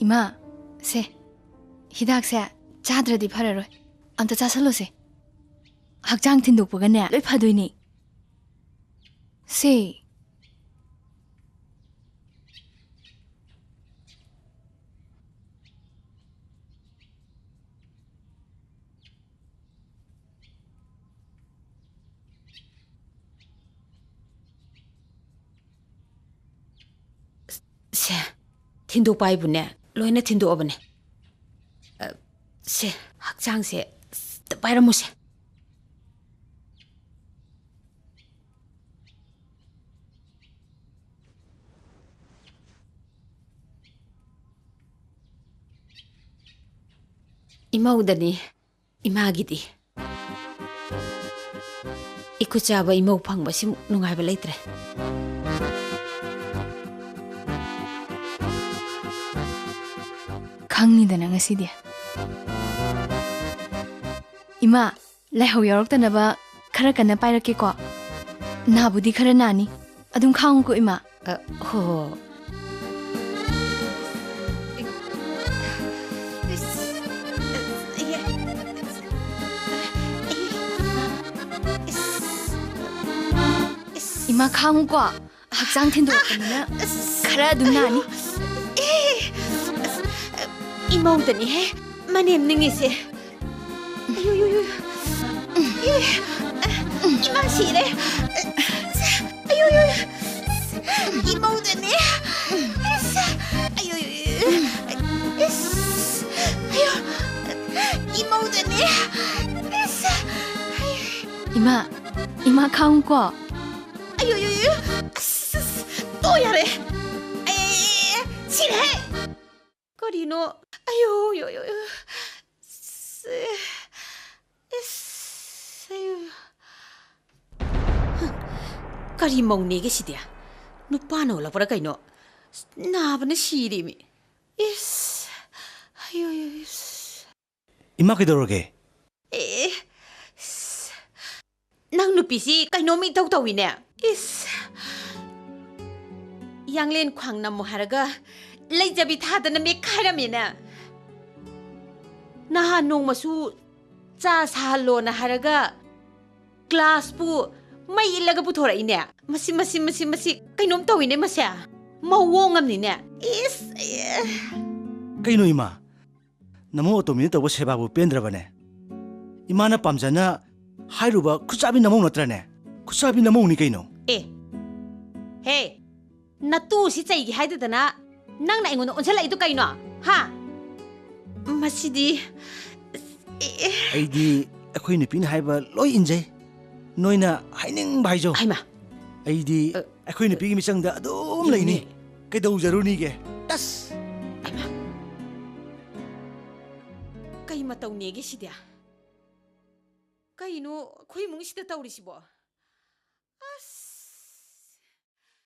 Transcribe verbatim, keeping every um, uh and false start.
ꯏꯃꯥ, ꯁꯦ, ꯍꯤꯗꯥꯛꯁꯦ ꯆꯥꯗ꯭ꯔꯗꯤ ꯐꯔꯔꯣꯏ꯫ ꯑꯝꯇ ꯆꯥꯁꯜꯂꯣꯁꯦ꯫ ꯍꯛꯆꯥꯡ ꯊꯤꯟꯗꯣꯛꯄꯒꯅꯦ, ꯂꯣꯏ ꯐꯗꯣꯏꯅꯦ꯫ ꯁꯦ꯫ ꯁꯦ, ꯊꯤꯟꯗꯣꯛꯄ ꯍꯥꯏꯕꯨꯅꯦ, ꯂꯣꯏꯅ ꯊꯤꯟꯗꯣꯛꯑꯕꯅꯦ꯫ ꯑ, ꯁꯦ, ꯍꯛꯆꯥꯡꯁꯦ ꯑꯝꯇ ꯄꯥꯏꯔꯝꯃꯨꯁꯦ꯫ ꯏꯃꯧꯗꯅꯤ, ꯏꯃꯥꯒꯤꯗꯤ꯫ ꯏꯈꯨꯠ ꯆꯥꯕ ꯏꯃꯧ ꯐꯪꯕꯁꯤꯃꯨꯛ ꯅꯨꯡꯉꯥꯏꯕ ꯂꯩꯇ꯭ꯔꯦ꯫ ꯈꯪꯅꯤꯗꯅ ꯉꯁꯤꯗꯤ꯫ ꯏꯃꯥ, ꯂꯥꯏꯍꯧ ꯌꯥꯎꯔꯛꯇꯅꯕ ꯈꯔ ꯀꯟꯅ ꯄꯥꯏꯔꯛꯀꯦꯀꯣ꯫ ꯅꯥꯕꯨꯗꯤ ꯈꯔ ꯅꯥꯅꯤ꯫ ꯑꯗꯨꯝ ꯈꯥꯡꯉꯨꯀꯣ, ꯏꯃꯥ꯫ ꯑ, ꯍꯣ, ꯍꯣ꯫ ꯏꯃꯥ, ꯈꯥꯡꯉꯨꯀꯣ꯫ ꯍꯛꯆꯥꯡ ꯊꯤꯟꯗꯣꯔꯛꯄꯅꯤꯅ ꯈꯔ ꯑꯗꯨꯝ ꯅꯥꯅꯤ꯫ ꯑꯦ, ꯑꯁ, ꯏꯃꯧꯗꯅꯤꯍꯦ ꯃꯅꯦꯝ ꯅꯤꯡꯉꯤꯁꯦ꯫ ꯑꯌꯨ, ꯌꯨ, ꯌꯨ꯫ ꯑꯦ, ꯏꯃꯥ ꯁꯤꯔꯦ꯫ ꯑꯌꯨ, ꯌꯨ, ꯌꯨ꯫ ꯏꯃꯧꯗꯅꯦ꯫ ꯏꯁ꯫ ꯑꯌꯨ, ꯌꯨ, ꯌꯨ꯫ ꯏꯁ꯫ ꯑꯌꯨ꯫ ꯏꯃꯧꯗꯅꯦ꯫ ꯏꯁ꯫ ꯏꯃꯥ, ꯏꯃꯥ ꯈꯥꯡꯉꯨꯀꯣ꯫ ꯑꯌꯨ, ꯌꯨ, ꯌꯨ꯫ ꯑꯁ, ꯑꯁ, ꯇꯣ ꯌꯥꯔꯦ꯫ ꯑꯦ, ꯁꯤꯔꯦ꯫ ꯀꯔꯤꯅꯣ? ꯑꯌꯣ, ꯌꯣ, ꯌꯣ, ꯌꯣ꯫ ꯁꯦ, ꯏꯁ, ꯑꯌꯣ꯫ ꯀꯔꯤ ꯃꯧꯅꯦꯒꯦ ꯁꯤꯗꯤ? ꯅꯨꯄꯥꯅ ꯑꯣꯜꯂꯛꯄ꯭ꯔꯥ ꯀꯩꯅꯣ? ꯅꯥꯕꯅ ꯁꯤꯔꯦꯃꯤ꯫ ꯏꯁ, ꯑꯌꯣ, ꯌꯣ, ꯏꯁ꯫ ꯏꯃꯥ, ꯀꯩꯗꯧꯔꯒꯦ? ꯑꯦ, ꯏꯁ꯫ ꯅꯪ ꯅꯨꯄꯤꯁꯤ ꯀꯩꯅꯣꯝ ꯏꯇꯧ ꯇꯧꯏꯅꯦ꯫ ꯏꯁ꯫ ꯌꯥꯡꯂꯦꯟ ꯈ꯭ꯋꯥꯡ ꯅꯝꯃꯨ ꯍꯥꯏꯔꯒ ꯂꯩꯖꯕꯤ ꯊꯥꯗꯅ ꯃꯦꯠꯈꯥꯏꯔꯝꯃꯦꯅꯦ꯫ ꯅꯍꯥꯟ ꯅꯣꯡꯃꯁꯨ ꯆꯥ ꯁꯥꯍꯜꯂꯣꯅ ꯍꯥꯏꯔꯒ ꯒ꯭ꯂꯥꯁꯄꯨ ꯃꯩ ꯏꯜꯂꯒ ꯄꯨꯊꯣꯔꯛꯏꯅꯦ꯫ ꯃꯁꯤ, ꯃꯁꯤ, ꯃꯁꯤ, ꯃꯁꯤ ꯀꯩꯅꯣꯝ ꯇꯧꯏꯅꯦ ꯃꯁꯦ꯫ ꯃꯑꯣꯡ ꯑꯃꯅꯤꯅꯦ꯫ ꯏꯁ, ꯑꯦ꯫ ꯀꯩꯅꯣ ꯏꯃꯥ? ꯅꯃꯧ ꯑꯇꯣꯝꯕꯤꯅ ꯇꯧꯕ ꯁꯦꯕꯥꯕꯨ ꯄꯦꯟꯗ꯭ꯔꯕꯅꯦ? ꯏꯃꯥꯅ ꯄꯥꯝꯖꯅ ꯍꯥꯏꯔꯨꯕ ꯈꯨꯠꯆꯥꯕꯤ ꯅꯃꯧ ꯅꯠꯇ꯭ꯔꯅꯦ? ꯈꯨꯠꯆꯥꯕꯤ ꯅꯃꯧꯅꯤ ꯀꯩꯅꯣ꯫ ꯑꯦ, ꯍꯦ, ꯅꯇꯨꯁꯤ ꯆꯩꯒꯦ ꯍꯥꯏꯗꯗꯅ ꯅꯪꯅ ꯑꯩꯉꯣꯟꯗ ꯑꯣꯟꯁꯤꯜꯂꯛꯏꯗꯣ ꯀꯩꯅꯣ? ꯍꯥ? ꯃꯁꯤꯗꯤ, ꯑꯦ, ꯑꯦ꯫ ꯑꯩꯗꯤ ꯑꯩꯈꯣꯏ ꯅꯨꯄꯤꯅ ꯍꯥꯏꯕ ꯂꯣꯏ ꯏꯟꯖꯩ꯫ ꯅꯣꯏꯅ ꯍꯥꯏꯅꯤꯡꯕ ꯍꯥꯏꯖꯧ꯫ ꯍꯩꯃꯥ꯫ ꯑꯩꯗꯤ ꯑ, ꯑꯩꯈꯣꯏ ꯅꯨꯄꯤꯒꯤ ꯃꯤꯆꯪꯗ ꯑꯗꯨꯝ ꯂꯩꯅꯤ꯫ ꯌꯦꯡꯅꯤ꯫ ꯀꯩꯗꯧꯖꯔꯨꯅꯤꯒꯦ? ꯇꯁ! ꯍꯩꯃꯥ꯫ ꯀꯩ ꯃꯇꯧꯅꯦꯒꯦ ꯁꯤꯗꯤ? ꯀꯩꯅꯣ ꯑꯩꯈꯣꯏ ꯏꯃꯨꯡꯁꯤꯗ ꯇꯧꯔꯤꯁꯤꯕꯣ?